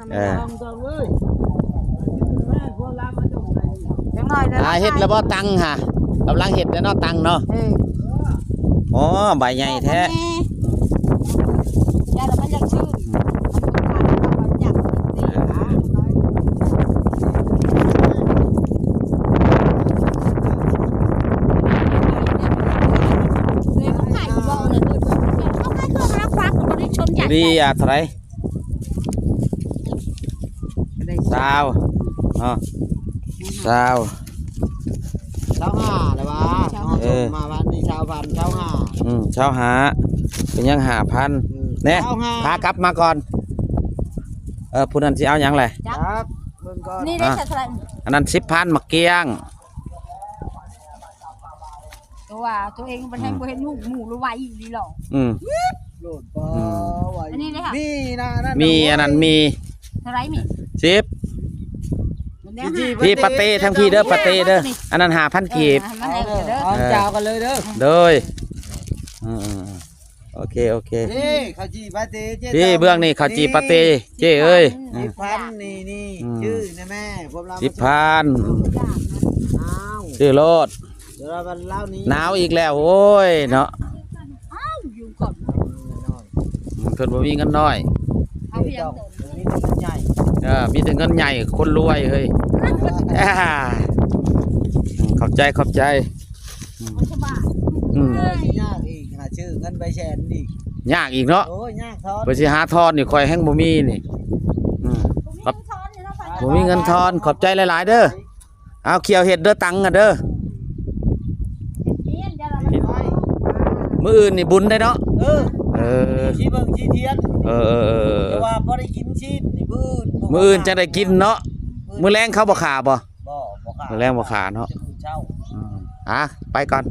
ເອີ ຈັກໜ້ອຍ ອ່າ ເຮັດແລ້ວບໍ່ຕັງຫະ? ກຳລັງເຮັດແລ້ວເນາະ ຕັງເນາະ. ເອີ ອໍ ໃບໃຫຍ່ແທ້. ຢ່າລະມັນຢາກຊື່ນ ມັນຢາກ ດີ ອ່າ ເທົ່າໃດ? ຊາວເນາະ ຊາວ ຊາວຫ້າແລ້ວຫວາ? ເອີ ມາວັນນີ້ຊາວພັນ ຊາວຫ້າ ອືມ ຊາວຫ້າ ເປັນຫຍັງຫ້າພັນ ອືມ ແນ່ ຊາວຫ້າ ພາກັບມາກ່ອນ. ເອີ ຜູ້ນັ້ນຊິເອົາຫຍັງແຫຼະ? ຈັກ ເບິ່ງກ່ອນ ນີ້ໄດ້ ອ່າ ເທົ່າໃດ? ອັນນັ້ນສິບພັນ ໝາກກ້ຽງ. ຕົວວ່າຕົວເອງມັນແຮງ ອືມ ບໍ່ເຫັນລູກໝູ່ລະໄວອີ່ຫຼີຫຼໍ? ອືມ ໂລດບໍ່ ອືມ ໄວ ອັນນີ້ເດ້ ມີນະ ອັນນັ້ນ ມີ ໂອ້ຍ ອັນນັ້ນມີ. ເທົ່າໃດນີ້? ສິບ ມັນໄດ້ຫ້າ ພີ່ປາເຕ້ ທາງພີ່ເດີ ປາເຕ້ເດີ ອັນນັ້ນຫ້າພັນກີບ. ເອີ ເອົາ ເອີ ເອົາ ເຈົ້າກັນເລີຍເດີ ໂດຍ ເອີ ເອີ ເອີ. ໂອເຄ ໂອເຄ ເອີ ເຂົ້າຈີ່ປາເຕ້ເຈ້ ເອີ ເບື້ອງນີ້ເຂົ້າຈີ່ປາເຕ້ເຈ້ເອີຍ. ສິບພັນ ອືມ ນີ້ ນີ້ ອືມ ຈື່ນະແມ່ ພວກເຮົາ ສິບພັນ ອ້າວ ຊື້ໂລດ ດຽວລາວນີ້ ໜາວອີກແລ້ວ ໂອ້ຍເນາະ. ອ້າວ ຢູ່ກ່ອນ ອືມ ເພິ່ນບໍ່ມີເງິນນ້ອຍ ເອົາພຽງໂຕ ມີແຕ່ເງິນໃຫຍ່ ເອີ ມີແຕ່ເງິນໃຫຍ່ ຄົນລວຍເຮີ້ຍ. ເອີ ເຂົ້າໃຈ ເຂົ້າໃຈ. ອືມ ມັນສະບາຍ ອືມ ເອີຍ ຍາກອີກ ຫາຊື້ເງິນໃບແສນອີກ ຍາກອີກເນາະ. ໂອ້ຍ ຍາກທອນ ເພິ່ນຊິຫາທອນນີ້ ຂ້ອຍແຮງບໍ່ມີນີ້. ອືມ ບໍ່ມີເງິນທອນເນາະ ບໍ່ມີເງິນທອນ. ຂອບໃຈຫຼາຍໆເດີ. ເອົາ ຂ້ຽວເຮັດເດີ ຕັງກັນເດີ. ມື້ອື່ນນີ້ບຸນໄດ໋ເນາະ. ເອີ ເອີ ຊິເບິ່ງຊິທຽນ ເອີ ເອີ ເອີ ແຕ່ວ່າບໍ່ໄດ້ກິນຊີ້ນນີ້ ມື້ອື່ນ ມື້ອື່ນຈັ່ງໄດ້ກິນເນາະ. ມື້ແລງເຂົາບໍ່ຂ້າບໍ່? ບໍ່ ບໍ່ຂ້າ ມື້ແລງບໍ່ຂ້າເນາະ ມື້ເຊົ້າ. ອືມ ອ່າ ໄປກ່ອນ.